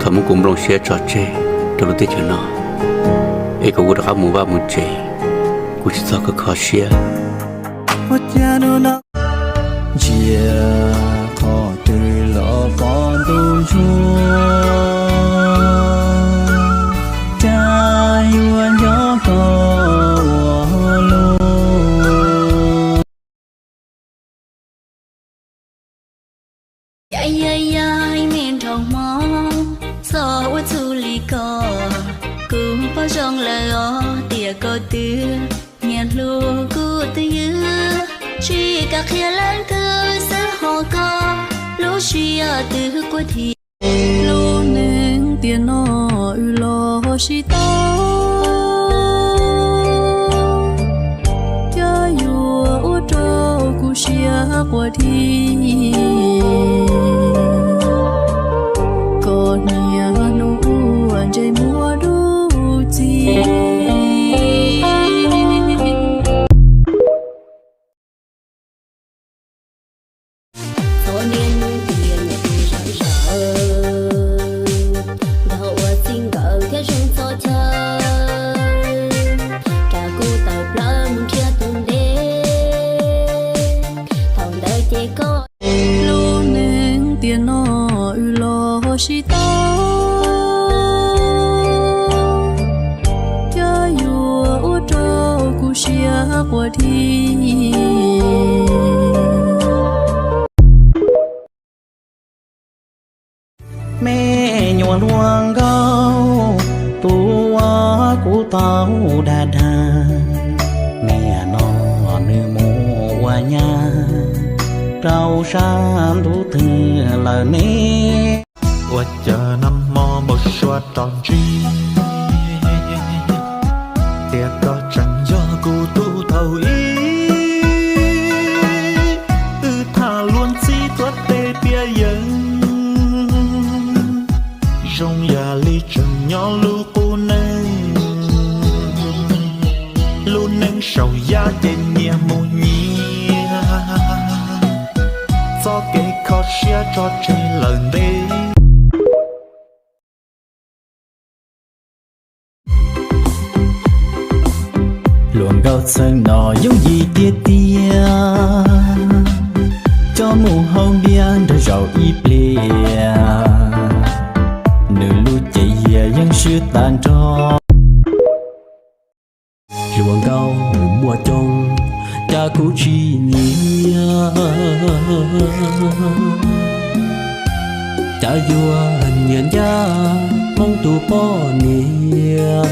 Thov muab kuv nplooj siab tso tseg rau lub teb chaws no, es kom kuv rov qab mus vaj mus tsev, kuv tsis txhob kho kho siab. Ntsia qhov twg los pom ntuj ntsuag, cas yuav nco koj ua luaj. Yaj yaj yaj me nraug hmo, txog ua txuj li ko, kuv paub zoo lawm os tias koj twb nyiam hlub kuv twj ywm, tsis kam qhia leej twg xwb ho koj lub siab twb quaj thi. Lub neej tiam no wb los sib tau, cas yuav ua rau kuv siab quaj dhi. Koj niaj hnub ua ntsej muag dub txig. Txhob niaj hnub tias nyiam kuv sawv sawv, nrog ua txij nkawm thiab zoo txog chaw, ras kuv tawm plaws mus nrhiav tus ntev, thaum ntawd ces koj. Lub neej tiam no wb los sib tau, cas yuav ua rau kuv siab quaj dhi. Me nyuam hluas nkauj, tus uas kuv tau dag dag, niaj no nws mus ua nyab rau sab ntuj twg lawm ne? Ua cas nag hmo npau suav rov ntsib, tias koj tseem yog kuv tus thaum ub. Wb tham luag ntxhi tuav tes piav yawg, zoo yam li tseem nyob lub qub neej. Lub neej saum yaj ces nyias mus nyias, txoj kev kho siab tso tseg lawm ntev. Hluas nkauj txheej no yooj yim tiag tiag, coj mus haus npias nrog zaum ib pliag, nws lub cev hiam yeej swb tag nrho. Hluas nkauj nws muaj coob, cas kuv tsis nyiam, cas yuav nyiam ncaj Hmoob tus poj niam.